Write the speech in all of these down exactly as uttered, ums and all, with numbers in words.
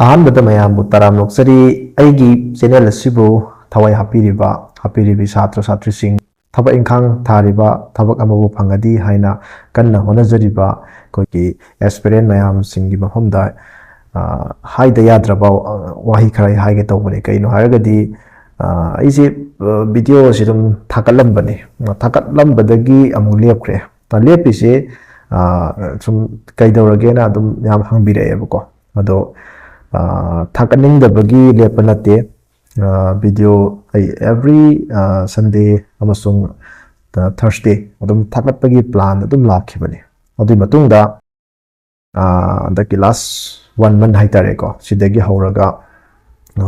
ꯑꯍꯥꯟꯕꯗ ꯃꯌꯥꯝꯕꯨ ꯇꯔꯥꯝ ꯑꯣꯛꯆꯔꯤ꯫ ꯑꯩꯒꯤ ꯆꯦꯅꯦꯜ ꯑꯁꯤꯕꯨ ꯊꯋꯥꯏ ꯍꯥꯞꯄꯤꯔꯤꯕ, ꯍꯥꯞꯄꯤꯔꯤꯕꯤ ꯁꯥꯇ꯭ꯔ ꯁꯥꯇ꯭ꯔꯤꯁꯤꯡ, ꯊꯕꯛ ꯏꯪꯈꯥꯡ ꯊꯥꯔꯤꯕ, ꯊꯕꯛ ꯑꯃꯕꯨ ꯐꯪꯉꯗꯤ ꯍꯥꯏꯅ ꯀꯟꯅ ꯍꯣꯠꯅꯖꯔꯤꯕ ꯑꯩꯈꯣꯏꯒꯤ ꯑꯦꯁꯄꯤꯔꯦꯟ ꯃꯌꯥꯝꯁꯤꯡꯒꯤ ꯃꯐꯝꯗ, ꯑ, ꯍꯥꯏꯗ ꯌꯥꯗ꯭ꯔꯕ, ꯑ, ꯋꯥꯍꯩ ꯈꯔ ꯑꯩ ꯍꯥꯏꯒꯦ ꯇꯧꯕꯅꯤ꯫ ꯀꯩꯅꯣ ꯍꯥꯏꯔꯒꯗꯤ, ꯑ, ꯑꯩꯁꯦ, ꯑ, ꯚꯤꯗꯤꯑꯣꯁꯤ ꯑꯗꯨꯝ ꯊꯥꯒꯠꯂꯝꯕꯅꯤ꯫ ꯊꯥꯒꯠꯂꯝꯕꯗꯒꯤ ꯑꯃꯨꯛ ꯂꯦꯞꯈ꯭ꯔꯦ꯫ ꯑ, ꯂꯦꯞꯄꯤꯁꯦ, ꯑ, ꯁꯨꯝ ꯀꯩꯗꯧꯔꯒꯦꯅ ꯑꯗꯨꯝ ꯌꯥꯝ ꯍꯪꯕꯤꯔꯛꯑꯦꯕꯀꯣ꯫ ꯑꯗꯣ, ꯑ, ꯊꯥꯒꯠꯅꯤꯡꯗꯕꯒꯤ ꯂꯦꯞꯄ ꯅꯠꯇꯦ꯫ ꯑ, ꯚꯤꯗꯤꯑꯣ ꯑꯩ every, ꯑ, Sunday ꯑꯃꯁꯨꯡ, ꯑ, Thursday ꯑꯗꯨꯝ ꯊꯥꯒꯠꯄꯒꯤ plan ꯑꯗꯨꯝ ꯂꯥꯛꯈꯤꯕꯅꯤ꯫ ꯑꯗꯨꯒꯤ ꯃꯇꯨꯡꯗ, ꯑ, ꯍꯟꯗꯛꯀꯤ last one month ꯍꯥꯏꯇꯥꯔꯦꯀꯣ, ꯁꯤꯗꯒꯤ ꯍꯧꯔꯒ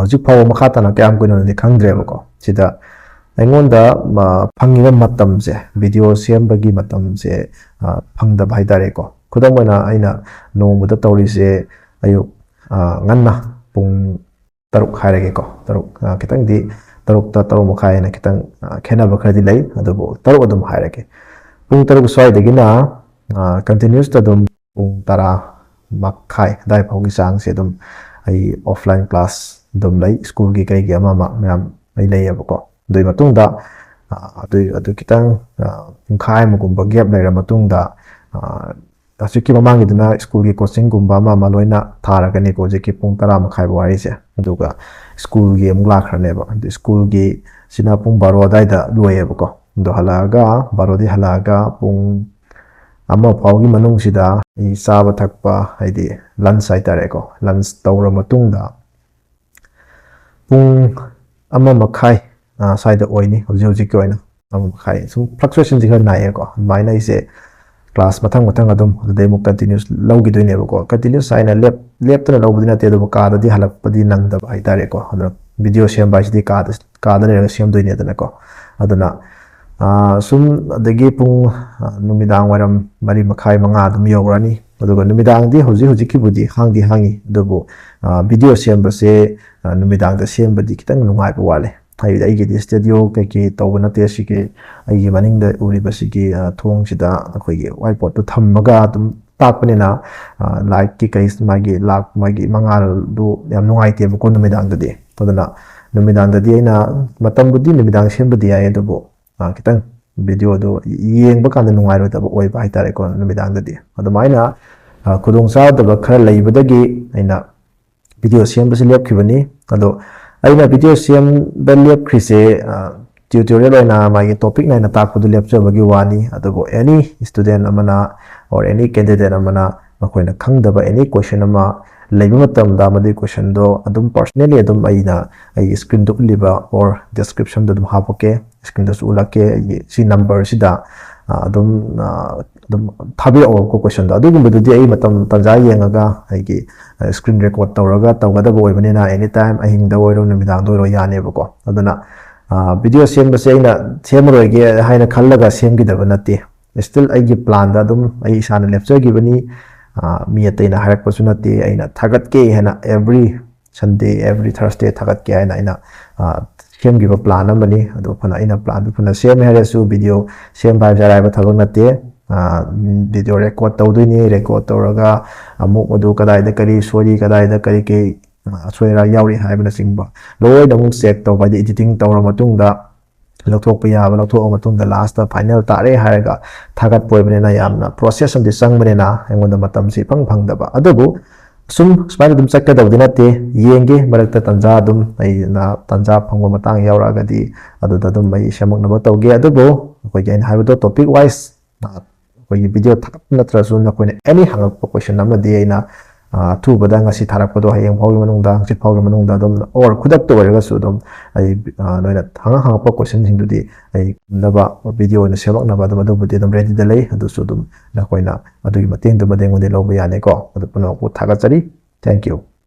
ꯍꯧꯖꯤꯛ ꯐꯥꯎꯕ ꯃꯈꯥ ꯇꯥꯅ ꯀꯌꯥꯝ ꯀꯨꯏꯅꯅꯣꯗꯤ ꯈꯪꯗ꯭ꯔꯦꯕꯀꯣ꯫ ꯁꯤꯗ ꯑꯩꯉꯣꯟꯗ, ꯑ, ꯐꯪꯉꯤꯕ ꯃꯇꯝꯁꯦ, ꯚꯤꯗꯤꯑꯣ ꯁꯦꯝꯕꯒꯤ ꯃꯇꯝꯁꯦ, ꯑ, ꯐꯪꯗꯕ ꯍꯥꯏꯇꯥꯔꯦꯀꯣ꯫ ꯈꯨꯗꯝ ꯑꯣꯏꯅ ꯑꯩꯅ ꯅꯣꯡꯃꯗ ꯇꯧꯔꯤꯁꯦ, ꯑꯌꯨꯛ, ꯑ, ꯉꯟꯅ ꯄꯨꯡ ꯇꯔꯨꯛ ꯍꯥꯏꯔꯒꯦꯀꯣ꯫ ꯇꯔꯨꯛ, ꯑ, ꯈꯤꯇꯪꯗꯤ ꯇꯔꯨꯛꯇ ꯇꯔꯨꯛ ꯃꯈꯥꯏ ꯍꯥꯏꯅ ꯈꯤꯇꯪ, ꯑ, ꯈꯦꯠꯅꯕ ꯈꯔꯗꯤ ꯂꯩ, ꯑꯗꯨꯕꯨ ꯇꯔꯨꯛ ꯑꯗꯨꯝ ꯍꯥꯏꯔꯒꯦ꯫ ꯄꯨꯡ ꯇꯔꯨꯛ ꯁ꯭ꯋꯥꯏꯗꯒꯤꯅ, ꯑ, continuousꯇ ꯑꯗꯨꯝ ꯄꯨꯡ ꯇꯔꯥ ꯃꯈꯥꯏ ꯑꯗꯨꯋꯥꯏ ꯐꯥꯎꯒꯤ ꯆꯥꯡꯁꯦ ꯑꯗꯨꯝ ꯑꯩ offline class ꯑꯗꯨꯝ ꯂꯩ, ꯁ꯭ꯀꯨꯜꯒꯤ ꯀꯩꯒꯤ ꯑꯃ ꯑꯃ ꯃꯌꯥꯝ ꯑꯩ ꯂꯩꯌꯦꯕꯀꯣ꯫ ꯑꯗꯨꯒꯤ ꯃꯇꯨꯡꯗ, ꯑ, ꯑꯗꯨ, ꯑꯗꯨ ꯈꯤꯇꯪ, ꯑ, ꯄꯨꯡꯈꯥꯏ ꯑꯃꯒꯨꯝꯕ gap ꯂꯩꯔ ꯃꯇꯨꯡꯗ, ꯑ, ꯍꯧꯖꯤꯛꯀꯤ ꯃꯃꯥꯡꯒꯤꯗꯨꯅ ꯁ꯭ꯀꯨꯜꯒꯤ ꯀꯣꯆꯤꯡꯒꯨꯝꯕ ꯑꯃ ꯑꯃ ꯂꯣꯏꯅ ꯊꯥꯔꯒꯅꯤꯀꯣ, ꯍꯧꯖꯤꯛꯀꯤ ꯄꯨꯡ ꯇꯔꯥ ꯃꯈꯥꯏ ꯐꯥꯎ ꯍꯥꯏꯔꯤꯁꯦ꯫ ꯑꯗꯨꯒ ꯁ꯭ꯀꯨꯜꯒꯤ ꯑꯃꯨꯛ ꯂꯥꯛꯈ꯭ꯔꯅꯦꯕ꯫ ꯑꯗꯨ ꯁ꯭ꯀꯨꯜꯒꯤ ꯁꯤꯅ ꯄꯨꯡ ꯕꯥꯔꯣ ꯑꯗꯨꯋꯥꯏꯗ ꯂꯣꯏꯌꯦꯕꯀꯣ꯫ ꯑꯗꯣ ꯍꯜꯂꯛꯑꯒ, ꯕꯥꯔꯣꯗꯤ ꯍꯜꯂꯛꯑꯒ ꯄꯨꯡ ꯑꯃ ꯐꯥꯎꯒꯤ ꯃꯅꯨꯡꯁꯤꯗ ꯑꯩ ꯆꯥꯕ ꯊꯛꯄ, ꯍꯥꯏꯗꯤ lunch ꯍꯥꯏꯇꯥꯔꯦꯀꯣ, lunch ꯇꯧꯔ ꯃꯇꯨꯡꯗ ꯄꯨꯡ ꯑꯃ ꯃꯈꯥꯏ, ꯑ, ꯁ꯭ꯋꯥꯏꯗ ꯑꯣꯏꯅꯤ ꯍꯧꯖꯤꯛ ꯍꯧꯖꯤꯛꯀꯤ ꯑꯣꯏꯅ꯫ ꯑꯃ ꯃꯈꯥꯏ꯫ ꯁꯨꯝ fluctuationꯁꯦ ꯈꯔ ꯅꯥꯏꯌꯦꯀꯣ꯫ ꯑꯗꯨꯃꯥꯏꯅ ꯑꯩꯁꯦ class ꯃꯊꯪ ꯃꯊꯪ ꯑꯗꯨꯝ ꯑꯗꯨꯗꯩ ꯑꯃꯨꯛ continuous ꯂꯧꯈꯤꯗꯣꯏꯅꯦꯕꯀꯣ꯫ Continuous ꯍꯥꯏꯅ ꯂꯦꯞ-, ꯂꯦꯞꯇꯅ ꯂꯧꯕꯗꯤ ꯅꯠꯇꯦ, ꯑꯗꯨꯕꯨ ꯀꯥꯗꯗꯤ ꯍꯜꯂꯛꯄꯗꯤ ꯅꯪꯗꯕ ꯍꯥꯏꯇꯥꯔꯦꯀꯣ꯫ ꯑꯗꯨꯅ ꯚꯤꯗꯤꯑꯣ ꯁꯦꯝꯕ ꯍꯥꯏꯁꯤꯗꯤ ꯀꯥꯗ, ꯀꯥꯗ ꯂꯩꯔꯒ ꯁꯦꯝꯗꯣꯏꯅꯦꯗꯅꯀꯣ꯫ ꯑꯗꯨꯅ, ꯑ, ꯁꯨꯝ ꯑꯗꯒꯤ ꯄꯨꯡ, ꯑ, ꯅꯨꯃꯤꯗꯥꯡ ꯋꯥꯏꯔꯝ ꯃꯔꯤ ꯃꯈꯥꯏ, ꯃꯉꯥ ꯑꯗꯨꯝ ꯌꯧꯔꯅꯤ꯫ ꯑꯗꯨꯒ ꯅꯨꯃꯤꯗꯥꯡꯗꯤ ꯍꯧꯖꯤꯛ ꯍꯧꯖꯤꯛꯀꯤꯕꯨꯗꯤ ꯍꯥꯡꯗꯤ ꯍꯥꯡꯉꯤ, ꯑꯗꯨꯕꯨ, ꯑ, ꯚꯤꯗꯤꯑꯣ ꯁꯦꯝꯕꯁꯦ, ꯑ, ꯅꯨꯃꯤꯗꯥꯡꯗ ꯁꯦꯝꯕꯗꯤ ꯈꯤꯇꯪ ꯅꯨꯡꯉꯥꯏꯕ ꯋꯥꯠꯂꯦ꯫ ꯍꯥꯏꯕꯗꯤ ꯑꯩꯒꯤꯗꯤ ꯁ꯭ꯇꯨꯗꯤꯑꯣ ꯀꯩꯀꯩ ꯇꯧꯕ ꯅꯠꯇꯦ꯫ ꯁꯤꯒꯤ ꯑꯩꯒꯤ ꯃꯅꯤꯡꯗ ꯎꯔꯤꯕꯁꯤꯒꯤ, ꯑ, ꯊꯣꯡꯁꯤꯗ ꯑꯩꯈꯣꯏꯒꯤ whiteboardꯇꯨ ꯊꯝꯃꯒ ꯑꯗꯨꯝ ꯇꯥꯛꯄꯅꯤꯅ ꯂꯥꯏꯛꯀꯤ ꯀꯩ ꯃꯥꯒꯤ ꯂꯥꯛ ꯃꯥꯒꯤ ꯃꯉꯥꯜꯗꯨ ꯌꯥꯝ ꯅꯨꯡꯉꯥꯏꯇꯦꯕꯀꯣ ꯅꯨꯃꯤꯗꯥꯡꯗꯗꯤ꯫ ꯑꯗꯨꯅ ꯅꯨꯃꯤꯗꯥꯡꯗꯗꯤ ꯑꯩꯅ ꯃꯇꯝꯕꯨꯗꯤ ꯅꯨꯃꯤꯗꯥꯡ ꯁꯦꯝꯕꯗꯤ ꯌꯥꯏ, ꯑꯗꯨꯕꯨ ꯈꯤꯇꯪ ꯚꯤꯗꯤꯑꯣꯗꯣ ꯌꯦꯡꯕ ꯀꯥꯟꯗ ꯅꯨꯡꯉꯥꯏꯔꯣꯏꯗꯕ ꯑꯣꯏꯕ ꯍꯥꯏꯇꯥꯔꯦꯀꯣ ꯅꯨꯃꯤꯗꯥꯡꯗꯗꯤ꯫ ꯑꯗꯨꯃꯥꯏꯅ ꯈꯨꯗꯣꯡꯆꯥꯗꯕ ꯈꯔ ꯂꯩꯕꯗꯒꯤ ꯑꯩꯅ ꯚꯤꯗꯤꯑꯣ ꯁꯦꯝꯕꯁꯤ ꯂꯦꯞꯈꯤꯕꯅꯤ꯫ ꯑꯗꯣ ꯑꯩꯅ ꯚꯤꯗꯤꯑꯣ ꯁꯦꯝꯕ ꯂꯦꯞꯈ꯭ꯔꯤꯁꯦ ꯇ꯭ꯌꯨꯇꯣꯔꯤꯌꯦꯜ ꯑꯣꯏꯅ ꯃꯥꯒꯤ ꯇꯣꯄꯤꯛ ꯅꯥꯏꯅ ꯇꯥꯛꯄꯗꯨ ꯂꯦꯞꯆꯕꯒꯤ ꯋꯥꯅꯤ꯫ ꯑꯗꯨꯕꯨ ꯑꯦꯅꯤ ꯁ꯭ꯇꯨꯗꯦꯟ ꯑꯃꯅ or any candidate ꯑꯃꯅ ꯃꯈꯣꯏꯅ ꯈꯪꯗꯕ ꯑꯦꯅꯤ ꯀꯣꯏꯁꯟ ꯑꯃ ꯂꯩꯕ ꯃꯇꯝꯗ ꯃꯗꯨꯒꯤ ꯀꯣꯏꯁꯟꯗꯣ ꯑꯗꯨꯝ personally ꯑꯗꯨꯝ ꯑꯩꯅ ꯑꯩꯒꯤ ꯁ꯭ꯀ꯭ꯔꯤꯟꯗ ꯎꯠꯂꯤꯕ or ꯗꯤꯁꯀ꯭ꯔꯤꯞꯁꯟꯗ ꯑꯗꯨꯝ ꯍꯥꯞꯄꯛꯀꯦ, ꯁ꯭ꯀ꯭ꯔꯤꯟꯗꯁꯨ ꯎꯠꯂꯛꯀꯦ꯫ ꯑꯩꯒꯤ ꯁꯤ ꯅꯝꯕꯔꯁꯤꯗ ꯑꯗꯨꯝ ꯑꯗꯨꯝ ꯊꯥꯕꯤꯔꯛꯑꯣꯀꯣ ꯀꯣꯏꯁꯟꯗꯣ꯫ ꯑꯗꯨꯒꯨꯝꯕꯗꯨꯗꯤ ꯑꯩ ꯃꯇꯝ ꯇꯥꯟꯖꯥ ꯌꯦꯡꯉꯒ ꯑꯩꯒꯤ ꯁ꯭ꯀ꯭ꯔꯤꯟ ꯔꯦꯀꯣꯔꯗ ꯇꯧꯔꯒ ꯇꯧꯒꯗꯕ ꯑꯣꯏꯕꯅꯤꯅ ꯑꯦꯅꯤ ꯇꯥꯏꯝ ꯑꯍꯤꯡꯗ ꯑꯣꯏꯔꯣ ꯅꯨꯃꯤꯗꯥꯡꯗ ꯑꯣꯏꯔꯣ ꯌꯥꯅꯦꯕꯀꯣ꯫ ꯑꯗꯨꯅ ꯚꯤꯗꯤꯑꯣ ꯁꯦꯝꯕꯁꯦ ꯑꯩꯅ ꯁꯦꯝꯃꯔꯣꯏꯒꯦ ꯍꯥꯏꯅ ꯈꯜꯂꯒ ꯁꯦꯝꯈꯤꯗꯕ ꯅꯠꯇꯦ꯫ ꯁ꯭ꯇꯤꯜ ꯑꯩꯒꯤ ꯄ꯭ꯂꯥꯟꯗ ꯑꯗꯨꯝ ꯑꯩ ꯏꯁꯥꯅ ꯂꯦꯞꯆꯈꯤꯕꯅꯤ꯫ ꯃꯤ ꯑꯇꯩꯅ ꯍꯥꯏꯔꯛꯄꯁꯨ ꯅꯠꯇꯦ꯫ ꯑꯩꯅ ꯊꯥꯒꯠꯀꯦ ꯍꯥꯏꯅ every Sunday, every Thursday ꯊꯥꯒꯠꯀꯦ ꯍꯥꯏꯅ ꯑꯩꯅ ꯁꯦꯝꯈꯤꯕ ꯄ꯭ꯂꯥꯟ ꯑꯃꯅꯤ꯫ ꯑꯗꯣ ꯐꯅ ꯑꯩꯅ ꯄ꯭ꯂꯥꯟꯗꯨ ꯐꯅ ꯁꯦꯝꯃꯦ ꯍꯥꯏꯔꯁꯨ ꯚꯤꯗꯤꯑꯣ ꯁꯦꯝꯕ ꯍꯥꯏꯕꯁꯦ ꯑꯔꯥꯏꯕ ꯊꯕꯛ ꯅꯠꯇꯦ꯫ ꯚꯤꯗꯤꯑꯣ ꯔꯦꯀꯣꯔꯗ ꯇꯧꯗꯣꯏꯅꯤ, ꯔꯦꯀꯣꯔꯗ ꯇꯧꯔꯒ ꯑꯃꯨꯛ ꯑꯗꯨ ꯀꯗꯥꯏꯗ ꯀꯔꯤ ꯁꯣꯏꯔꯤ, ꯀꯗꯥꯏꯗ ꯀꯔꯤ ꯀꯔꯤ ꯑꯁꯣꯏ ꯑꯔꯥ ꯌꯥꯎꯔꯤ ꯍꯥꯏꯕꯅꯆꯤꯡꯕ ꯂꯣꯏꯅ ꯑꯃꯨꯛ ꯆꯦꯛ ꯇꯧꯕ, ꯍꯥꯏꯗꯤ ꯏꯗꯤꯇꯤꯡ ꯇꯧꯔ ꯃꯇꯨꯡꯗ ꯂꯧꯊꯣꯛꯄ ꯌꯥꯕ ꯂꯧꯊꯣꯛꯑ ꯃꯇꯨꯡꯗ ꯂꯥꯁꯇ ꯐꯥꯏꯅꯦꯜ ꯇꯥꯔꯦ ꯍꯥꯏꯔꯒ ꯊꯥꯒꯠꯄ ꯑꯣꯏꯕꯅꯤꯅ ꯌꯥꯝꯅ ꯄ꯭ꯔꯣꯁꯦꯁ ꯑꯃꯗꯤ ꯆꯪꯕꯅꯤꯅ ꯑꯩꯉꯣꯟꯗ ꯃꯇꯝꯁꯤ ꯏꯐꯪ ꯐꯪꯗꯕ꯫ ꯑꯗꯨꯕꯨ ꯁꯨꯝ ꯁꯨꯃꯥꯏꯅ ꯑꯗꯨꯝ ꯆꯠꯀꯗꯕꯗꯤ ꯅꯠꯇꯦ꯫ ꯌꯦꯡꯒꯦ, ꯃꯔꯛꯇ ꯇꯥꯟꯖꯥ ꯑꯗꯨꯝ ꯑꯩꯅ ꯇꯥꯟꯖꯥ ꯐꯪꯕ ꯃꯇꯥꯡ ꯌꯥꯎꯔꯛꯑꯒꯗꯤ ꯑꯗꯨꯗ ꯑꯗꯨꯝ ꯑꯩ ꯁꯦꯝꯃꯛꯅꯕ ꯇꯧꯒꯦ꯫ ꯑꯗꯨꯕꯨ ꯑꯩꯈꯣꯏꯒꯤ ꯑꯩꯅ ꯍꯥꯏꯕꯗꯣ topic wise ꯑꯩꯈꯣꯏꯒꯤ ꯚꯤꯗꯤꯑꯣ ꯊꯥꯒꯠꯄ ꯅꯠꯇ꯭ꯔꯁꯨ ꯅꯈꯣꯏꯅ ꯑꯦꯅꯤ ꯍꯪꯉꯛꯄ ꯀꯣꯏꯁꯟ ꯑꯃꯗꯤ ꯑꯩꯅ ꯑꯊꯨꯕꯗ ꯉꯁꯤ ꯊꯥꯔꯛꯄꯗꯣ ꯍꯌꯦꯡ ꯐꯥꯎꯒꯤ ꯃꯅꯨꯡꯗ, ꯍꯪꯆꯤꯠ ꯐꯥꯎꯒꯤ ꯃꯅꯨꯡꯗ ꯑꯗꯨꯝ or ꯈꯨꯗꯛꯇ ꯑꯣꯏꯔꯒꯁꯨ ꯑꯗꯨꯝ ꯑꯩ ꯅꯣꯏꯅ ꯍꯪꯉ ꯍꯪꯉꯛꯄ ꯀꯣꯏꯁꯟꯁꯤꯡꯗꯨꯗꯤ ꯑꯩ ꯈꯨꯝꯅꯕ ꯚꯤꯗꯤꯑꯣ ꯑꯣꯏꯅ ꯁꯦꯝꯃꯛꯅꯕ ꯑꯗꯨꯝ ꯑꯗꯨꯕꯨꯗꯤ ꯑꯗꯨꯝ ꯔꯦꯗꯤꯗ ꯂꯩ꯫ ꯑꯗꯨꯁꯨ ꯑꯗꯨꯝ ꯅꯈꯣꯏꯅ ꯑꯗꯨꯒꯤ ꯃꯇꯦꯡꯗꯨꯃꯗꯤ ꯑꯩꯉꯣꯟꯗ ꯂꯧꯕ ꯌꯥꯅꯤꯀꯣ꯫ ꯑꯗꯨ ꯄꯨꯝꯅꯃꯛꯄꯨ ꯊꯥꯒꯠꯆꯔꯤ꯫ Thank you꯫